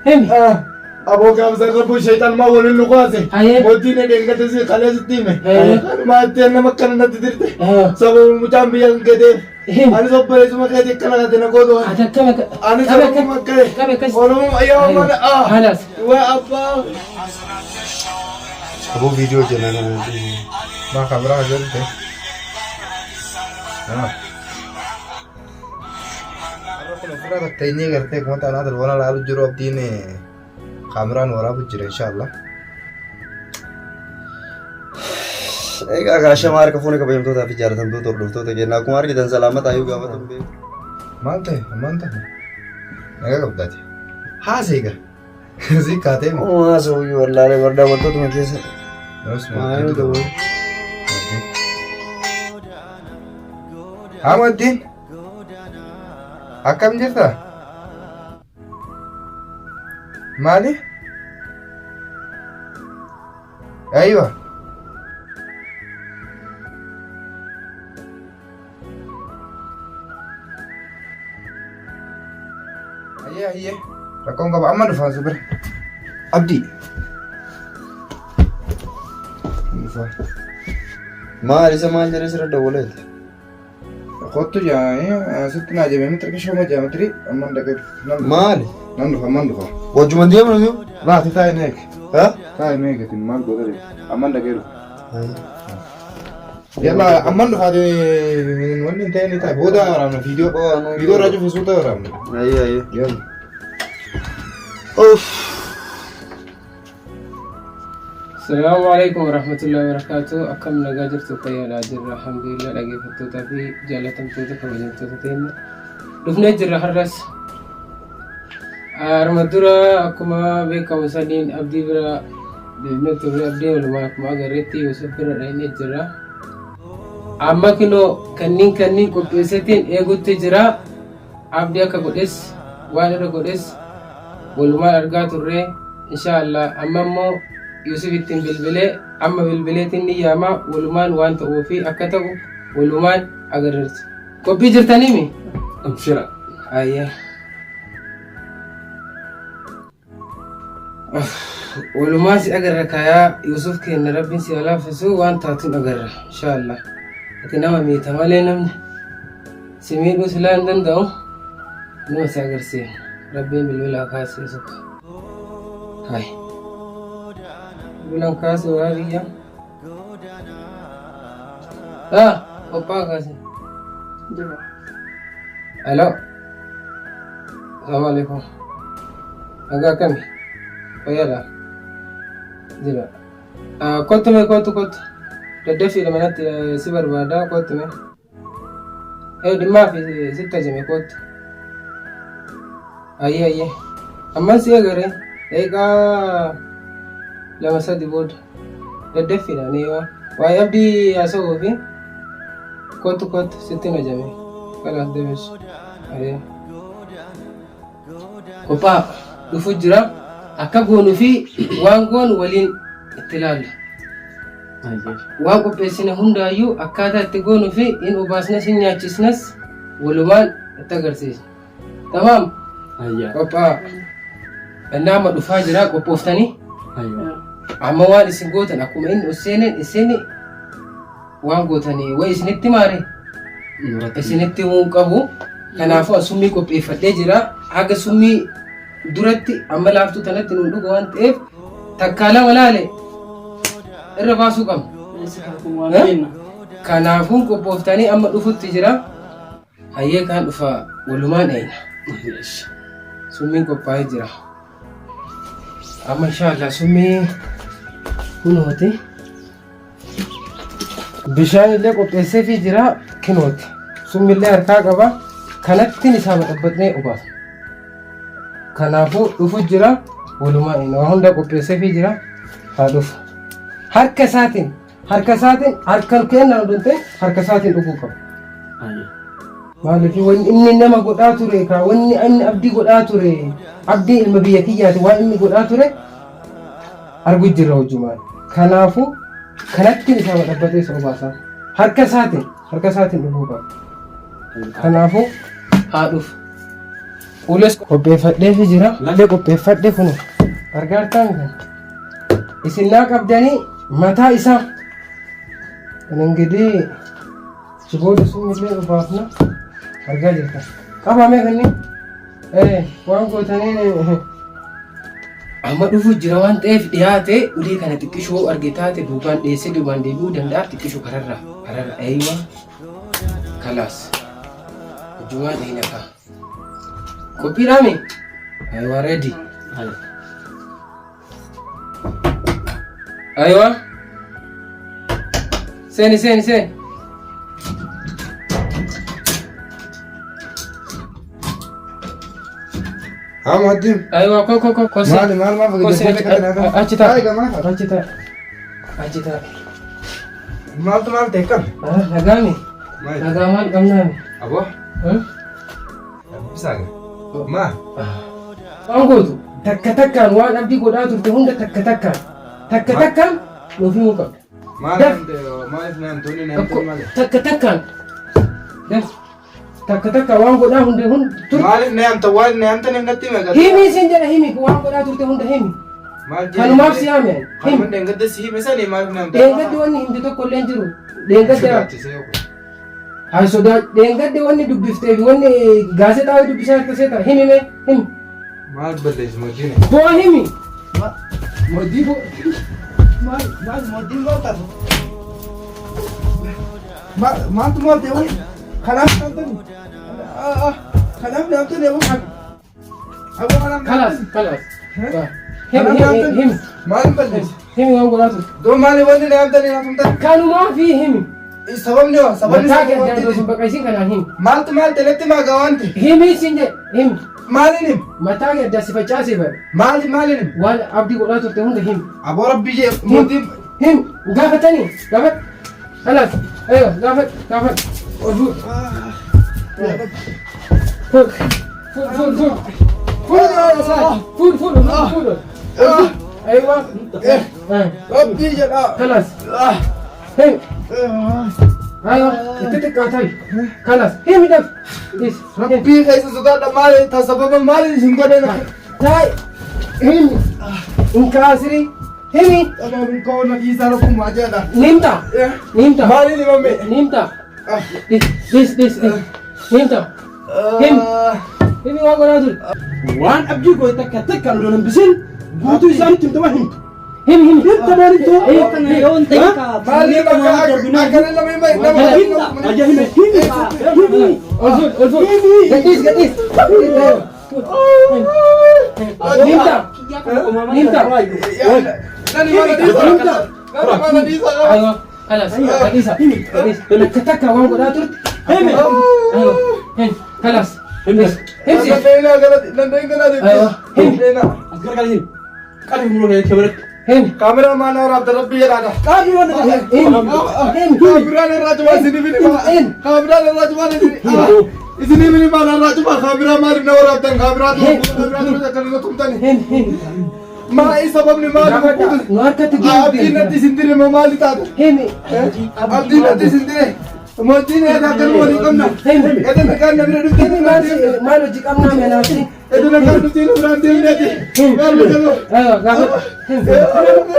Himi. Aboo gaafsa rabbu shayxaan maa waliin nu kaase. Ayee. Mootiin dheengadda si kalee sitti hime. Ayee. Kanumaa ittiin nama akkana natti dirte. Ah. Sababa mucaan biyya kan gadeef. Himi. Anis obboleessuma keetii akkana kate na gootu. Ati akkam akka. Anis Qabe Oromoo akkas. akkana. Qabe akkas. Oromoo yaa mana ah. Halas. Waa abbaa. Aboo viidiyoo jenna kana. Maa kameraa jirte. Ah. Har'a kun ofirraa tatteenyee gartee akkuma taanaa telefoona laalu jiru abdiin kaameraan waraabu jira inshaallah. Egaa gaashama harka fuune kabajamtootaa fi jaalatamtoota hordoftoota keenya akkuma argitan salaamata ayyuu gaafatu hin beeku. Maal ta'e? Maal ta'e? Nagaa qabdaati. Haasa egaa. Si kaatee moo? Haasa uyyuu wallaalee bardaa wantootuma keessa. Maal ta'u? Haa Muhittiin. Akkam jirta? Maali? Aywa. Ayyee ayyee. Rakkoon qaba amma dhufaa si bira. Abdii. Dhufaa. Maal isa maal jedhee sirra dawwaleeti? Kottu jaa sitti naa jabee miti xiqqishoo ma jaa miti amman dhaqee nan dhufa. Maali? Nan dhufa amman dhufa. Wajjuma deemnu jiru? Laati taa'e na eegi. Ha? Taa'e na eegi maal goota deemu amman dhaqee dhufa. Yalla amman dhufa wanni hin ta'e ni taa'e booda waraabna viidiyoo viidiyoo irraa cufi suuta waraabna. Ayyee ayyee. Yalla. Uff. Salaamu alaikum warahmatullahi wabarakatuh. Akkam nagaa jirtu fayyaadhaa jirra. Alhamdulillah dhaggeeffattootaa fi jaalatamtoota kabajamtoota teenya. Dhufnee jirra har'as. Arma dura akkuma beekamu saniin abdii bira deemnee turre abdii walumaa akkuma agarreetti Yusuf bira dhahinee jirra. Amma kinoo kanniin kanniin qopheessetiin eegutti jira. Abdi akka godhes waan irra godhes walumaan argaa turre inshaa Allah amma immoo Yusuf ittiin bilbilee amma bilbileetiin ni yaama walumaan waan ta'uu fi akka ta'u walumaan agarreerti. Qophii jirtaniimi? Abshira. Ayyee. Walumaan si agarra kayaa Yusuf keenya rabbiin si haa laaffisu waan taatuun agarra inshaa Allah. Ati nama miita malee namni si miidhuu silaa hin danda'u nama si agarsiifna rabbiin bilbila kaase Yusuf. Hai. Bilbilan kaase waa biyya. Ah, qophaa kaase. Hello. Assalamu alaikum. Nagaa akkami? Fayyaadha? Jira. Ah, Kottu mee kottu kottu. Daddaffiidha manatti si barbaada kottu mee. Eh dhimmaa fi sitti ajame kottu. Ayyee ayyee. Amman si eegare daqiiqaa lama sadi booda. Daddaffiidha ni yoo. Waa'ee abdii haasa'uu fi kottu kottu sitti hin ajame. Kalaas deebisu. Ayyee. Qophaa dhufu jira. Akka goonuu fi waan goonu waliin itti ilaalla. Waan qopheessine hundaayyuu akkaataa itti goonuu fi hin obaasnes hin nyaachisnes walumaan itti agarsiisna. Tamaam? Qophaa. Innaa amma dhufaa jira qophooftanii. Amma waan isin gootan akkuma inni ol seeneen isin waan gootanii wayi isinitti maare isinitti himuu hin qabu. Kanaafuu an summii qopheeffadhee jira. Haga summii duratti amma laaftuu tanatti nuun dhuga waan ta'eef takkaa lama laale irra baasuu qabna. Kanaafuu qophooftanii amma dhufutti jira. Hayyee kaan dhufa walumaan eeyna. Summiin qophaa'ee jira. Amma inshaallah summii kunooti. Bishaan illee qopheesseefii jira kinooti. Summillee harkaa qaba. Kanattiin isaa baxabbaxnee obaasa. Kanaafuu dhufu jira. Walumaa inni waa hunda qopheesseefii jira. Haa dhufu. Harka isaatiin harka isaatiin harka kennaan odoo hin ta'in harka isaatiin dhuguu qaba. Maaliif wanni inni nama godhaa ture kaa wanni inni abdii godhaa ture abdii ilma biyya kiyyaati waan inni godhaa ture argu jirra wajjumaan. Kanaafuu kanattiin isaa badhabbatee isa obaasaa. Harka isaatiin harka isaatiin dhuguu qaba. Kanaafuu haa dhufu. Ulees qopheeffadheefi jira. Ulee qopheeffadhe kun argaartaan kan isin naa qabdanii mataa isaa. Kan ingidihi si booda summillee obaafna argaa jirta. Qabamee kanneen waan gootaniin amma dhufu jira waan ta'eef dhiyaate ulee kana xiqqishoo arge taate duubaan dhiyeessee duubaan deebi'uu danda'a xiqqishoo kararra kararra eeywa kalaas hojjumaan dhiina kaa. Qophiidhaami? Aywa ready. Aywa. Seeni seeni seeni. Haa Muhaddin. Aywa ko ko ko ko Maali maal maal Ko fakkii achi achi taa. Haa egaa maal? Achi taa. Achi taa. Maaltu maal ta'e kam? Ah nagaami. Maali? Nagaa maal qabnaami? Aboo. Hmm? Bisaaga. Maa? Waan gootu takka takkaan waan abdii godhaa turte hunda takka takkaan takka takkaan nuuf himuu qabda. Maal Daf. maaliif naan tuni naan tuni maali? Takka takkaan daf takka takkaan waan godhaa hunde hund turte. Maaliif naan ta waan naan tani natti maqaa? Himi siin jedha himi waan godhaa turte hunda himi. Maal jedhe? Kanumaaf si yaame. Himi. Kanuma dheengadda si hime sani maaliif naan ta? Dheengaddi wanni himte tokko illee hin jiru. Dheengadda Sodaachisee kun. haa sodaa dheengaddi wanni dubbiftee fi wanni gaazexaa wayii dubbisaa jirta seeta himi mee himi. Maal balleessu madiina? Boo himi. Modii boo. Maal maal modiin maal taatu? Maal maaltu maal ta'e wayii? Kanaaf naan tani. Kanaaf naan tani aboo. Aboo kanaaf naan Kalaas tani. kalaas. Himi Kanaaf naan himi tani. himi Maal balleessu? himi waan godhaa turte. Doo maali wanni naan tani naan tani? Kanumaa fi himi. Sababni hoo? Sababni Mataa kee sababa addaan osoo hin baqaqsin kanaan himi. Maaltu maal ta'e natti maa gawaanti? Himi siin jedhe himi. Maaliin him? Mataa kee addaan si facaasee bara. Maali maaliin him? Waan abdii godhaa turte hunda himi. Aboo rabbi jee mootiin Himi gaafatanii gaafadhu. Kalaas aywa gaafadhu gaafadhu. Ol fuudh. Fuudh fuudh fuudh fuudh. Fuudh fuudh fuudh fuudh fuudh. Aywa. Rabbii jedhaa. Kalaas. Himi. Aywa itti xiqqaataa. Kalaas himi daf. Rabbii keessa sodaadha maali ta sababa maali hin godheen akka. Taai. Himi. Inkaasirii. Himi. Amaan koo na dhiisaa rakkumaa jedha. Nimta. Nimta. Maaliin himame? Nimta. Dhis dhis dhis. Nimta. Himi. Himi waan godhaa ture. Waan abdii goote takka takkaan odoo hambisin guutuu isaanitti himtama himtu. Himi himi. Himta maalittu? Maali bakka akkana nama hima nama Himta. Aja hime himi. Himi. Ol fuudh ol fuudh. Gadhiis gadhiis. Nimta. Nimta. Nani mana dhiisaa? Nani mana dhiisaa? Aywa. Kalas. Gadhiisa. Gadhiisa. Takka takka waan godhaa turte. Himi. Aywa. Himi. Kalas. Himi. Himsi. Dandeen galaa Aywa. Himi. deemte. As gargaara himi. Qalbi muruu kee biratti. Himi. Kaameraa maal waraabda rabbii jedhaadha. Qalbi waan ta'e. Himi. Himi. Kaameraan irraa cufaa isinii mini maa. Kaameraan irraa cufaa isinii mini maal irraa cufaa kaameraa maaliif na waraabdan kaameraa kaameraa tura akkana tumtani. Himi. Himi. Maa sababni maali Gaafadha. Nu harkatti Abdiin natti isin dire moo maali taate? Himi. Abdiin natti isin dire. Mootiin eegaa akkanuma walii qabna. Himi. Edda nagaan na bira dhufte Himi maal maal hojii qabnaa manaasi. Edda nagaan dhufte na biraan deemneeti. Maal jedhu? Aywa gaafadha. Himi.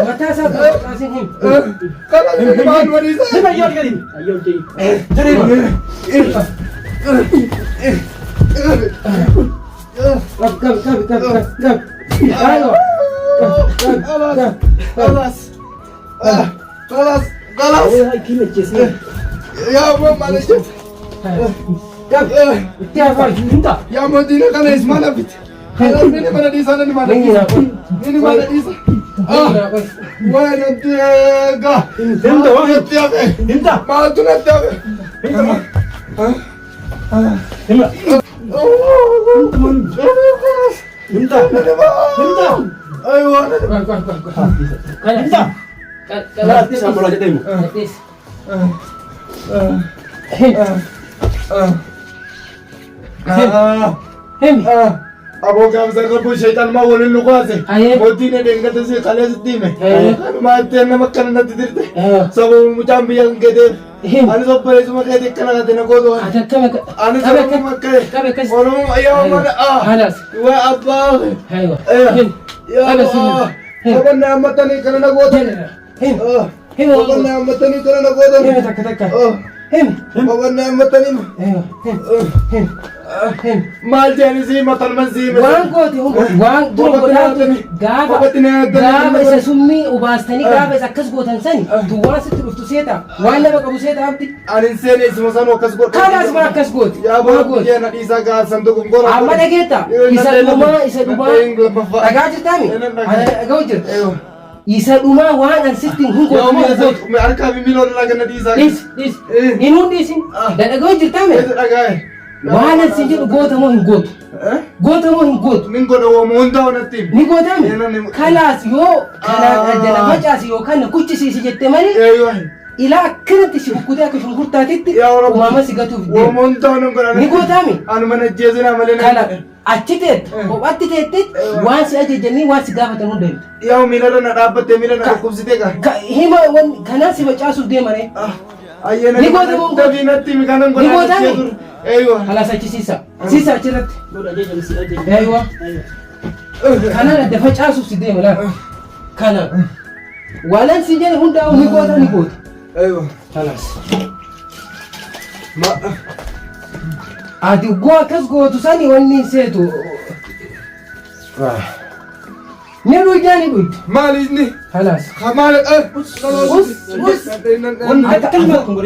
Mataa isaa kaasin himi. Kana maal walii isaa? Himi ayyoo gadi. Ayyoo gadi. Jedhee. Qab qab qab qab qab qab. Aywa. Qab qab qab. خلاص خلاص خلاص يا ابو معلش Qab. Itti hafaa. Himta. يا مدينة كان اسمها لبت خلاص نيني ما نديسا نيني ما Ninyi نديسا naa qoy. نيني ما نديسا Ninyi naa qoy. وين انت Himta waan انت يا اخي Himta. ما انت انت يا اخي Himta. Himta. Himta. Himta. ايوه Qoy qoy qoy qoy. Kalas. Himta. Kalas. Isaan bolaa jedhee himu. Gadhiis. Himi. Himi. Aboo gaafsa rabbu shayxaan waliin nu kaase. Ayee. Mootiin dheengadda si kalee sitti hime. Ayee. Kanumaa ittiin nama akkana natti dirte. Aywa. Sababa mucaan biyya kan keeteef. Him. Anis obboleessuma keetii akkana kate na gootu. Ati akkam akka Anis qabe Oromoo akka akka qabe akkas. Oromoo yaa mana ah. Halas. Waa abbaa. Aywa. Eh. Him. Yaa Qabe sun. Allah. Him. Qabanne ammatanii kana na gootan. Jedhera. Him. Ah. Him. Qabanne ammatanii kana na gootan. Him takka takka. Ah. Him. Qabanne ammatanii. Aywa. Him. Him. Him. Maal jedhani sii matan man sii hime. Waan goote hunda waan dura Kophaatti godhaa na turte gaafa kophaatti na yaaddanii gaafa isa summii obaastanii Ah. gaafa isa akkas gootan sani duwwaan sitti dhuftu seeta waan nama qabu seeta abdi Ani hin seene isuma sanuu akkas godhe. kanaas maa akkas goote Yaa maa boo goote biyya na dhiisaa gaa sanduuqum gora. amma dhageetta isa dhumaa isa dhumaa dhagaa jirtaami dhaga'u jirta isa dhumaa waan an sitti hin Yaa goote moo goote miila harkaa fi miila irraa ganna dhiisaa. dhis dhis Eh. hinuun dhiisin Ah. dhaga'u jirtaami Eessa dhagaa'e? waan an si jedhu goota moo hin gootu Eh? goota moo hin gootu Nin godha wooma hundaa onatti himi. ni gootaami Ee, ni- kalaas yoo kanaan Ah. adda na facaasi yookaan na kuchisiisi jette malee Eeyyoo. ilaa akkanatti si bukkutee akka shunkurtaatitti Yaa Rabbi. uumama si gatuuf deema. Wooma hundaa onan godha. Ni gootaami Anuma na jeesinaa malee na. kana achi teette Eh. kophaatti teette Eh. waan si ajajanii waan si gaafatan hunda himtu. Yaa miila irra na dhaabbattee miila na dhukkubsitee gaa. Hima kanaan si facaasuuf deema ree. Ayyana. Ni goota moo hin gootu? Dafii natti himi kanan godha. Ni gootaami? Eeyyoo. Kalaas achi siisa. Siisa achirratti. Godha ajajami si ajajami. Eeyyoo. Kanaan adda facaasuuf si deema laata. Kanaan. Waan an si jedhe hundaa'u ni goota ni goota. Eeyyoo. Kalaas. Ma. Ati uggoo akkas gootu sani wanni hin seetu. Ni dhuydaa ni dhuyda. Maali inni? Kalaas. Maali? Us us.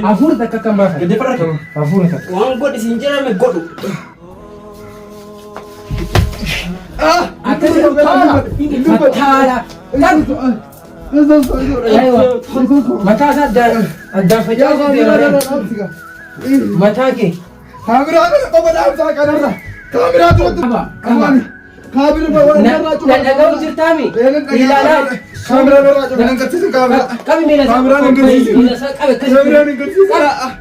Hafuura takka kan baafan. Gadi farra. Hafuura takka. Waan godhi siin jedhame godhu. Akkasi fattaala. Aywa. Mataa isaa addaan addaan facaasuu deema. Mataa kee. Kaameraa kana qofa dhaamsaa kanarra. Kaameraa duratti. Qaba qaba. Kaameraa waan irraa Na dhaga'u jirtaami? Ilaalaa. Kaameraa irraa cufa. Nan garsiisin kaameraa. Qabi miila isaa. Kaameraan hin garsiisin. Miila isaa qabi akkasi. Kaameraan hin garsiisin.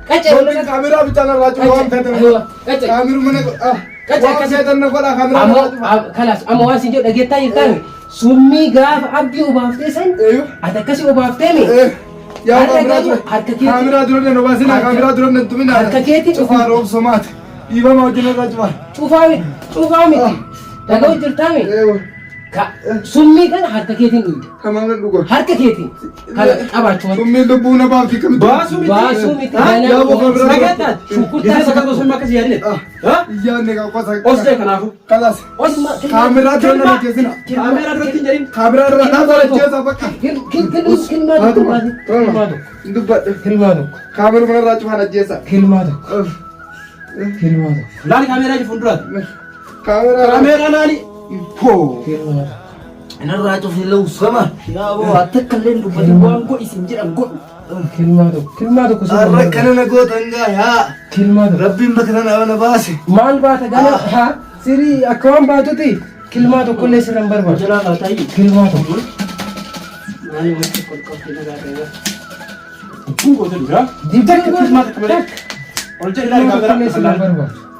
Qaccee. Wanti kaameraa bichaan irraa cufa waan feetan. Aywa. Qaccee. Kaameruu mana Qaccee waan akkasi. feetan na godha kaameraa Ammoo irraa cufa. kalaas amma waan sin jedhu dhageettaa jirtaami? Summii gaafa abdii obaaftee san Eeyyoo. ati akkasii obaaftee mi? Yaa Harka kaameraa keetiin- dura. harka keetiin- Kaameraa dura nan obaasina kaameraa dura nan tumina. Harka keetiin Cufaa roobsomaati. Dhiifama wajjin irraa cufa. Cufaa miti cufaa miti dhaga'u jirtaami? Eeyyoo. Summii kana harka keetiin dhugde. Tamaaman dhuga. Harka keetiin kana qabaachuu Summiin lubbuu na baafti kamitti. Baasuu miti. Baasuu miti. Yaa boo kaameraa dura. Dhagaataati. Shunkurtaa Isa sakka gosa akkas yaadine. Ha? Iyyaanne kan qosa. Os jee kanaafuu. Kalaas. Kaameraa dura nan ajjeesina. Kaameraa duratti hin jedhin. Kaameraa dura dhaabaa ajjeesaa bakka. Kilmaa tokko baasi. Kilmaa tokko. Dubbadhe. Kilmaa tokko. Kaameruma kanarraa cufaan ajjeesaa. Kilmaa tokko. Kilmaa tokko. Laali kaameraa jiru fuulduraatti. Kaameraa. Kaameraa laali. Hoo. Kilmaa tokko. Inarraa cufni lawsama. Yaa boo akka illee dubbatin waan godhi siin jedhan godhu. Kilmaa tokko. Kilmaa tokko. Har'a kana na gootan gaa yaa. Kilmaa tokko. Rabbiin bakka tana na baase. Maal baata gana haa sirii akka waan baatuti kilmaa tokkollee sirra hin barbaadu. Jalaa baataa iyyuu. Kilmaa tokko. Maali wanti qolqolti nagaa ta'e. Kun goote dura. Dibdee Kilmaa takka malee. Ol jedhi laali Kilmaa tokkollee sirra hin kaameraa. barbaadu.